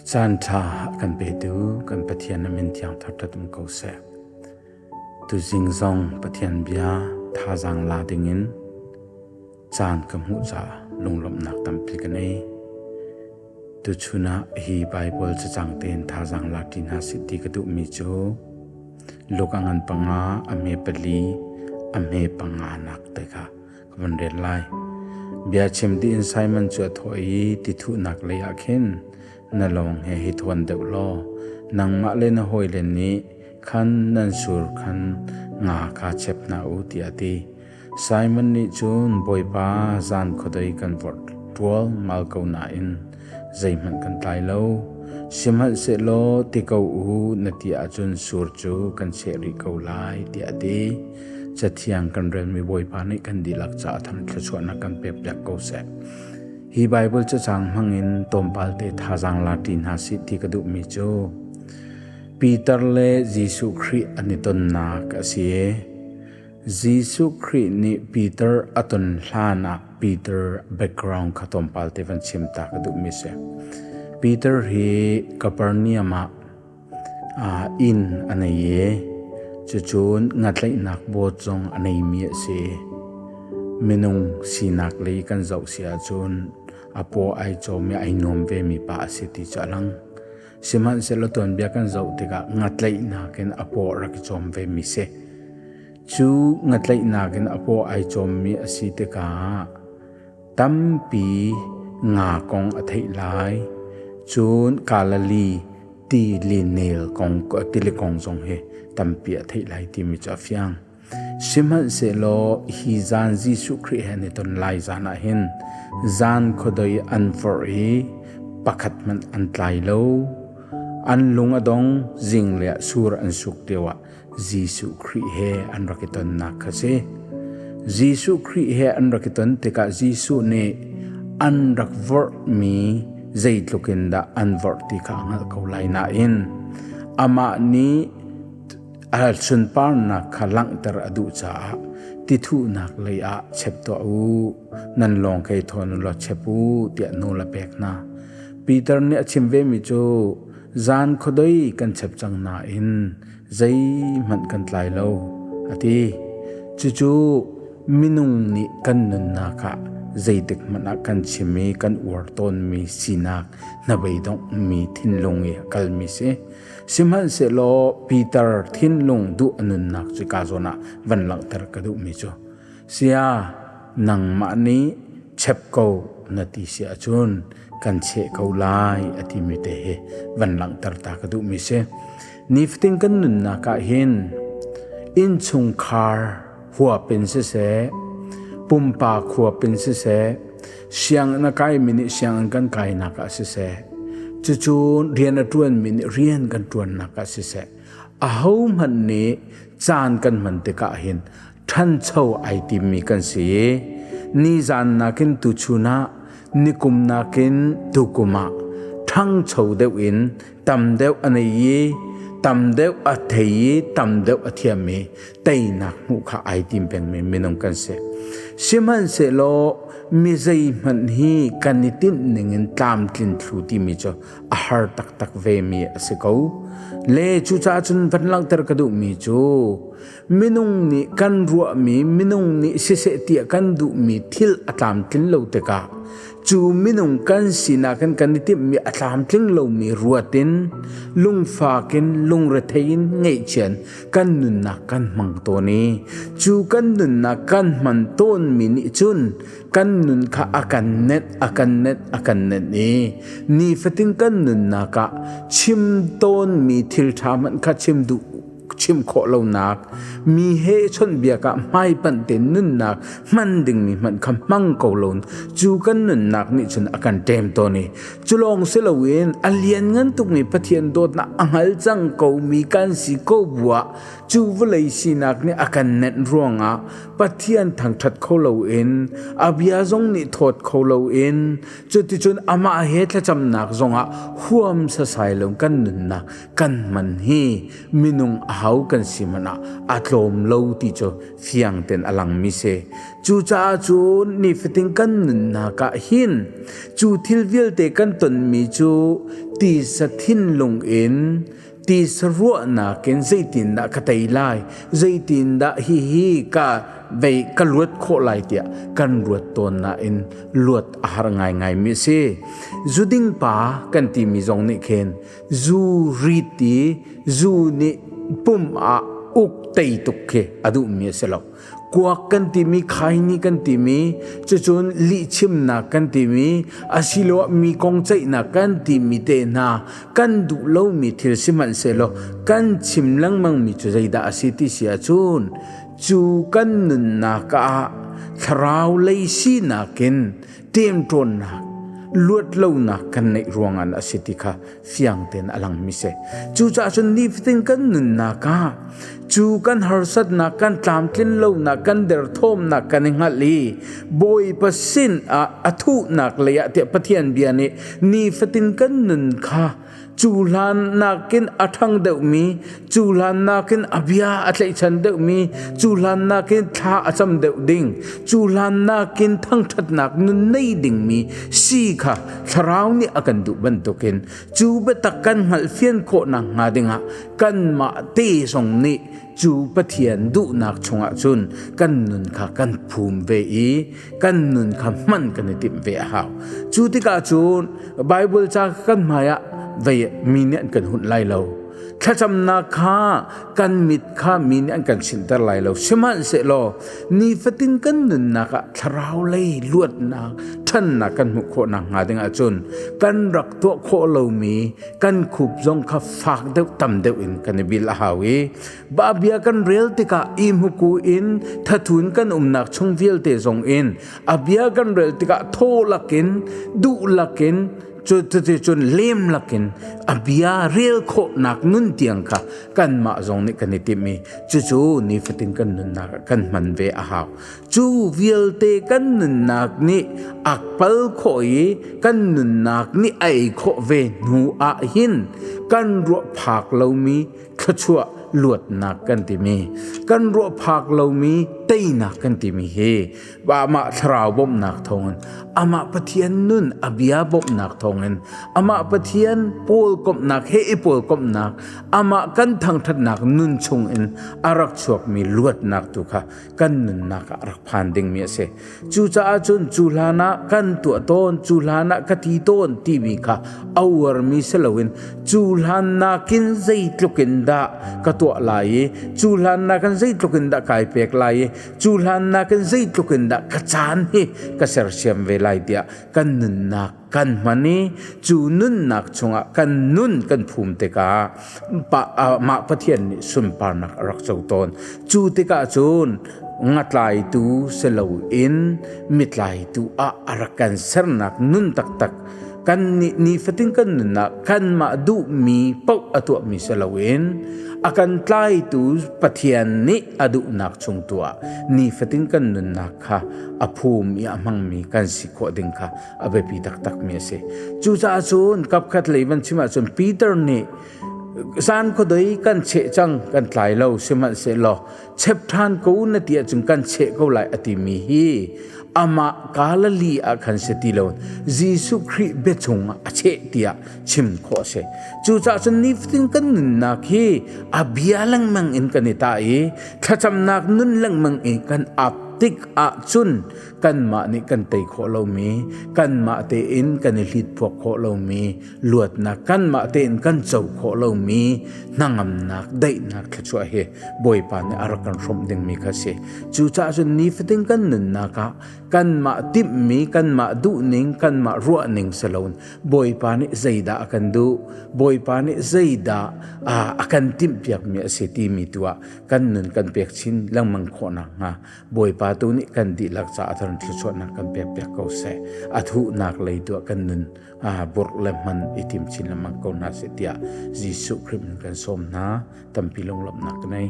Caan ṭha a kan petu kan Pathian na min thiang thar um ko seh. Tuzing zong Pathian bia thazaang la dingin caan ka hmuh caah lunglawmhnak tampi ka nei. Tuchun ah hi Baibal cacang tein thazaang la ṭi hna sih ti ka duhmi cu Luka ngan panga a hme pali a hme panga nak te kha ka van rel lai. Bia chim dih in Simon cu a thawh i tithuhnak lei ah khin na lawng he hi thuan deuh law nangmah le na hawile nih khan nan sur khan nga kha chep hna u tiah a ti. Simon nih cun Bawipa zan khuadei kan vorh ṭual mal ko nain zeihmanh kan tlai lo. Sihmanhsehlaw ti ko u na ti ahcun sur cu kan cheh rih ko lai tiah a ti. Cathiang kan relmi Bawipa nih kan dihlak caah tham thluachuahnak kan pekpiak ko seh. Hi Baibal cacang hmangin tlawmpal te thazaang la ṭi hna sih ti ka duhmi cu Peter le Jesuh Khrih an i tonnak a si. Jesuh Khrih nih Peter a ton hlan ah Peter background kha tlawmpal te van chim ta ka duhmi si. Peter hi Capernaum ah Inn a nei i cucun ngatlaihnak boat zong a neimi a si. Minung sinak lei kan zoh si ahcun a paw ai cawm i ai nuam vemi pa a si ti cu a lang. Sihmanhsehlaw tuanbia kan zoh tikah ngatlaihnak in a paw a rak i cawm vemi si. Cu ngatlaihnak in a paw ai cawmmi a si tikah Tampi nga kong a theih lai. Cun Galilee tili nel kong tili kong zong hi tampi a theih lai timi cu a fiang. Sihmanhsehlaw hi zan Jesuh Khrih he an i ton lai zan ah hin zan khuadei an vorh i pakhat hmanh an tlai lo. An lung a dong, zinglei ah sur an suk lioah Jesuh Khrih he an rak i tonnak kha si. Jesuh Khrih he an rak i ton tikah Jesuh nih an rak vorhmi zeitluk in dah an vorh ti kha a hngalh ko lai nain amah nih a sunparnak kha langhter a duh caah tithuhnak lei ah chep tuah u nan lawng kei thawn u law chep u tiah nawl a pek hna. Peter nih a chim vemi cu Zan khuadei kan chep cang nain zeihmanh kan tlai lo, a ti. Cucu minung nih kan nunnak ah zeitik hmanh ah kan chim i kan uar tawnmi sinak hnabeidonghmi thinlung i a kalmi si. Sihmanhsehlaw Peter thinlung duh a nunnak cu ka zawn ah van langhter ka duhmi cu Sia nangmah nih chep ko na ti si ahcun kan cheh ko lai a timi te hi van langhter ta ka duhmi si. Nifatin kan nunnak ah hin innchungkhar huap in siseh, pumpak huap in siseh, sianginn a kaimi nih sianginn kan kainak ah siseh, cucu rian a ṭuanmi nih rian kan ṭuannak ah siseh, ahohmanh nih caan kan hman tikah hin ṭhancho ai timmi kan si i nizan nakin tuchun ah nikum nakin tukum ah ṭhangcho deuh in tam deuh a nei i tam deuh a thei i tam deuh a thiam i teinak hmuh kha ai tim pengmi minung kan si. Sihmanhsehlaw mi zeihmanh hi kan i tinh ningin tlamtlin thlu timi cu a har taktak vemi a si ko. Le cucaah cun van langhter ka duhmi cu minung nih kan ruahmi minung nih siseh tiah kan duhmi thil a tlamtlin lo tikah cu minung kan sinak in kan i timhmi a tlamtling lomi ruat in lungfak in lungrethei in ngaihchian kan nunnak kan hmang tawn i cu kan nunnak kan hman tawnmi nih cun kan nun kha a kan nenh a kan nenh a kan nenh i nifatin kan nunnak ah chim tawnmi thil ṭha hmanh kha chim duh chim khawh lonak mi he chawnhbiak ah hmaipanh te nunnak hman dingmi hmanh kha hmang ko lo cu kan nunnak nih cun a kan ṭem tawn i cu lawng si loin a lianngan tukmi Pathian dawtnak a hngal cang ko mi kan si ko buah cu vawlei sinak nih a kan nenh ruangah Pathian thangṭhat kho loin a bia zong nih thawt kho loin cuticun amah he thlacamnak zongah huam sasai lo kan nunnak kan man hi minung ahau kan si hmanh ah a tlawm lo ti cu fiang ten a langmi si. Cucaah cun nifatin kan nunnak ah hin cu thil vialte kan tonmi cu Tisa thinlung in tisa ruahnak in zeitindah ka tei lai, zeitindah hihi ka vei ka luat khawh lai tiah kan ruat tawn nain luat a har ngaingai mi a si. Zuding pa kan timi zong nih khin zu rit i zu nih pum ah uk tei tuk khi a duhmi a si lo. Kuak kan timi, khaini kan timi, cucun lihchimnak kan timi, asiloah mi kong ceihnak kan timi te hna kan duh lomi thil sihmanhsehlaw kan chim lengmangmi cu zeidah a si ti si ahcun cu kan nunnak ah thlarau lei sinak in ṭemṭawnnak luat lonak kan neih ruangah a si ti kha fiang tein a langmi si. Cucaah cun nifatin kan nunnak ah cu kan harsatnak, kan tlamtlin lonak, kan derthawmnak kan i hngalh i Bawipa sin ah a thuhnak lei ah tiah Pathian bia nih nifatin kan nun kha cu hlan nakin a ṭhang deuhmi, cu hlan nakin a bia a tlaihchan deuhmi, cu hlan nakin thla a cam deuh ding, cu hlan nakin thangṭhatnak nun nei dingmi si kha Thlarau nih a kan duh bantukin cu biatak kan hngalhfian khawh nakhnga dingah kanmah te zong nih cu Pathian duhnak chungah cun kan nun kha kan phum ve i kan nun kha hman kan i timh ve a hau. Cu tikah cun Bible ca kan hmaiah vei mi nih an kan hunh lai lo. Thlacamnak kha kan mit kha mi nih an kan sinter lai lo. Sihmanhsehlaw nifatin kan nunnak ah thlarau lei luatnak, ṭhannak kan hmuh khawh nakhnga ding ahcun kan rak tuah khawh lomi kan khup zong kha fak deuh tam deuh in kan i bil a hau i bia kan rel tikah i hmuku in thathun kan umnak chung vialte zong in a bia kan rel tikah thaw lakin duh lakin cuticun lem lakin a bia rel khawhnak nun tiang kha kanmah zong nih kan i timh i cucu nifatin kan nunnak ah kan hman ve a hau. Cu vialte kan nunnak nih a pal khawh i kan nunnak nih a ei khawh ve hnu ah hin kan ruah phak lomi thluachuah luatnak kan timi kan ruah phak lomi teinak kan timi hi amah thlarau bawmhnak thawngin amah Pathian nun a bia bawmhnak thawngin amah Pathian pawl komhnak he i pawl komhnak amah kan thangthatnak nun chungin a rak chuakmi luatnak tu kha kan nunnak ah rak phan dingmi a si. Cucaah cun cu hlan ah kan tuah tawn, cu hlan ah ka ti tawn timi kha a uarmi si loin cu hlan nakin zeitluk in dah ka tuah lai i cu hlan nakin zeitluk in dah kai pek lai i cu hlan nakin zeitluk in dah ka caan hi ka sersiam ve lai tiah kan nunnak kan hman i cu nunnak chungah kan nun kan phum tikah mah Pathian nih sunparnak a rak co tawn. Cu tikah cun ngatlaitu si loin mitlaitu ah a rak kan sernak nun taktak kan nih nifatin kan nunnak kanmah duhmi paoh a tuahmi si loin a kan tlaitu Pathian nih a duhnak chung tu ah nifatin kan nunnak kha a phum i a hmangmi kan si khawh ding kha a biapi taktakmi a si. Cucaah cun kapkhat lei van chim ahcun Peter nih zan khuadei kan cheh cang kan tlai lo sihmanhsehlaw chep ṭhan ko na ti ahcun kan cheh ko lai a timi hi amah Galilee ah khan si ti lo Jesuh Khrih bia chungah a cheh tiah chim khawh a si. Cucaah cun nifatin kan nunnak hi a bia lengmang in kan i tah i thlacamnak nun lengmang i kan ap tik ahcun kanmah nih kan tei khawh lomi kanmah tein kan i hlitphuak khawh lomi luatnak kanmah tein kan co khawh lomi hnangamnak daihnak thluachuah hi Bawipa nih a rak kan hrawmh dingmi kha si. Cucaah cun nifatin kan nunnak ah kanmah timhmi kanmah duhning kanmah ruahning si loin Bawipa nih zeidah a kan duh Bawipa nih zeidah a kan timhpiakmi a si timi tu ah kan nun kan pek chin lengmang khawh nakhnga Bawipa tu nih kan dihlak caah thar thluachuahnak kan pekpiak ko seh. A thuhnak lei tu ah kan nun burh le hman i tim chin lengmang ko hna seh tiah Jesuh Khrih min kan sawm hna. Tampi lunglawmhnak ka nei.